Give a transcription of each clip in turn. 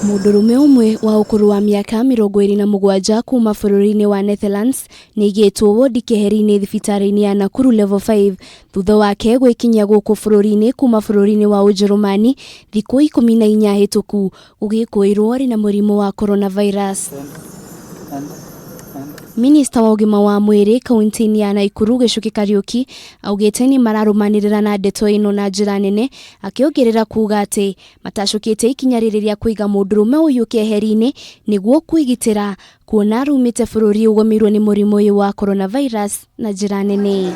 Mũndũrũme ũmwe wa ũkũrũ wa mĩaka 27 kuma bũrũri-inĩ wa Netherlands nĩaigĩtwo wodi keheri-inĩ thibitarĩ-inĩ ya Nakuru Level 5 thutha wake gwĩkinyia gũkũ bũrũri-inĩ kuma bũrũri-inĩ wa Ũjerũmani thikũ 14 hĩtũku gũgĩkũĩrwo arĩ na mũrimũ wa coronavirus. Minista wa ũgima wa mwĩrĩ kaunti-inĩ ya Naikuru Gĩchukĩ Kariũki augĩte nĩ mararũmanĩrĩra na ndeto ĩno na njĩra nene akĩongerera kuga atĩ matacũkĩte ikinya rĩrĩ rĩa kũiga mũndũrũme ũyũ keheri-inĩ nĩguo kwĩgitĩra kuona arumĩte bũrũri ũgũmĩirwo nĩ mũrimũ ũyũ wa coronavirus na njĩra nene.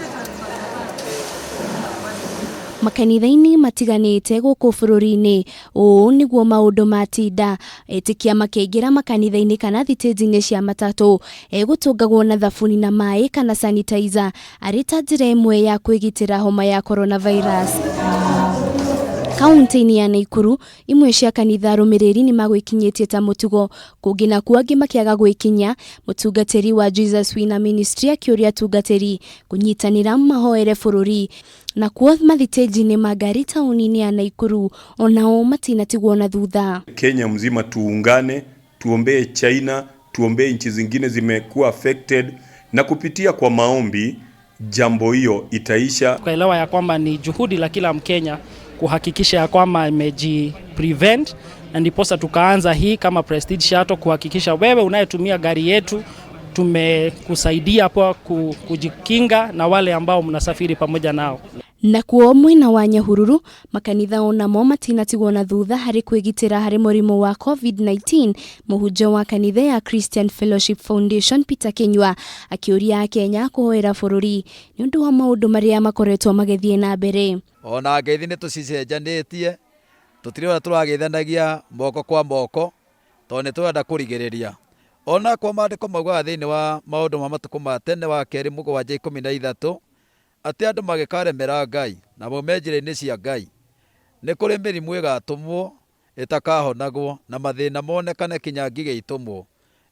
Makanitha-inĩ matiganĩte gũkũ bũrũri-inĩ ũũ nĩguo maũndũ matinda etĩkia makĩingĩra makanitha-inĩ kana thitĩnji-inĩ cia matatũ egũtũngagwo na thabuni na maĩ kana sanitizer arĩ ta njĩra ĩmwe ya kwĩgitĩra homa ya coronavirus. Kaunti-inĩ ya Naikuru imwe cia kanitha arũmĩrĩri nĩ magwĩkinyĩtie ta mũtugo kũngĩ nakuo angĩ makĩaga gwĩkinyia. Mũtungatĩri wa Jesus Winner Ministry akĩũria atungatĩri kũnyitanĩra mahoere bũrũri. Nakuo mathitĩnji-inĩ ma ngari taũni-inĩ ya Naikuru onao matinatigwo na thutha. Kenya mzima tuungane, tuombee China, tuombee nchi zingine zimekuwa affected, na kupitia kwa maombi jambo hiyo itaisha. Tukaelewa ya kwamba ni juhudi la kila Mkenya kuhakikisha ya kwamba ameji prevent, na ndiposa tukaanza hii kama Prestige Shuttle kuhakikisha wewe unayetumia gari yetu tumekusaidia hapo kujikinga na wale ambao mnasafiri pamoja nao. Nakuo mwena wa Nyahururu makanitha onamo matinatigwo na thutha harĩ kwĩgitĩra harĩ mũrimũ wa COVID-19. Mũhunjia wa kanitha ya Christian Fellowship Foundation Peter Kinyua akĩũria akenya kũhoera bũrũri nĩ ũndũ wa maũndũ marĩa makoretwo magĩthiĩ na mbere. Ona ngeithi nĩ tũcicenjanĩtie, tũtirĩ ũrĩa tũrageithanagia moko kwa moko, tondũ nĩ tũrenda kũrigĩrĩria. Ona kwa maandĩko maugaga thĩinĩ wa maũndũ ma matukũ ma tene wa kerĩ 7:13 atĩ andũ magĩkaremera Ngai na maume njĩra-inĩ cia Ngai, nĩ kũrĩ mĩrimũ ĩgatũmwo ĩtakahonagwo na mathĩna monekane kinya ngigĩ itũmwo.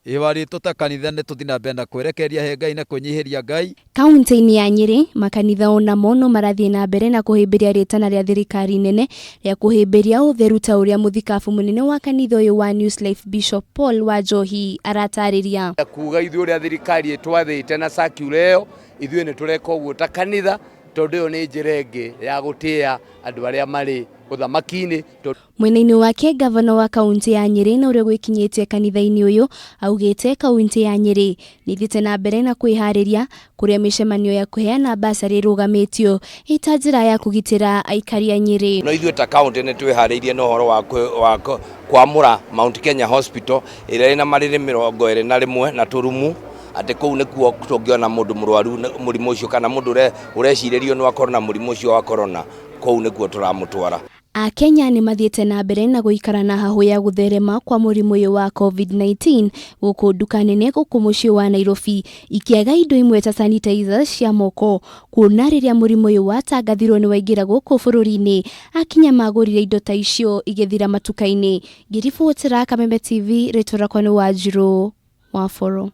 Ihũa ritũ ta kanitha nĩ tũthiĩ na mbere na kwĩrekereria he Ngai na kwĩnyihĩria Ngai. Kaunti-inĩ ya Nyĩrĩ makanitha onamo no marathiĩ na mbere na kũhĩmbĩria rĩtana rĩa thirikari nene rĩa kũhĩmbĩria ũtheru ta ũrĩa mũthikabu mũnene wa kanitha ũyũ wa News Life Bishop Paul Wanjohi aratarĩria. Kuga ithuĩ ũrĩa thirikari ĩtwathĩte na circular ĩyo, ithuĩ nĩ tũreka ũguo ta kanitha, tondũ ĩyo nĩ njĩra ĩngĩ ya gũtĩĩa andũ arĩa marĩ ũthamaki-inĩ. Mwena-inĩ wake gavana wa kaunti ya Nyĩrĩ na ũrĩa gwĩkinyĩtie kanitha-inĩ ũyũ augĩte kaunti ya Nyĩrĩ nĩ ĩthiĩte na mbere na kwĩharĩria kũrĩa mĩcemanio ya kũheana basarĩ ĩrũgamĩtio ĩta njĩra ya kũgitĩra aikari a Nyĩrĩ. No ithuĩ ta kaunti nĩ twĩharĩirie na ũhoro wa kwamũra Mount Kenya Hospital ĩrĩa ĩna marĩrĩ 21 na tũrumu, atĩ kũu nĩkuo tũngĩona mũndũ mũrwaru mũrimũ ũcio kana mũndũ ũrecirĩrio no akorwo na mũrimũ ũcio wa corona, kũu nĩkuo tũramũtwara. Akenya nĩ mathiĩte na mbere na gũikara na hahũ ya gũtherema kwa mũrimũ ũyũ wa COVID-19 gũkũ nduka nene gũkũ mũciĩ wa Nairobi ikĩaga indo imwe ta sanitizer cia moko kuona rĩrĩa mũrimũ ũyũ watangathirwo nĩ waingĩra gũkũ bũrũri-inĩ akinya magũrire indo ta icio igĩthira matuka-inĩ. Ngĩribotera Kameme TV rĩtwa rĩakwa nĩ Wanjirũ wa Boro.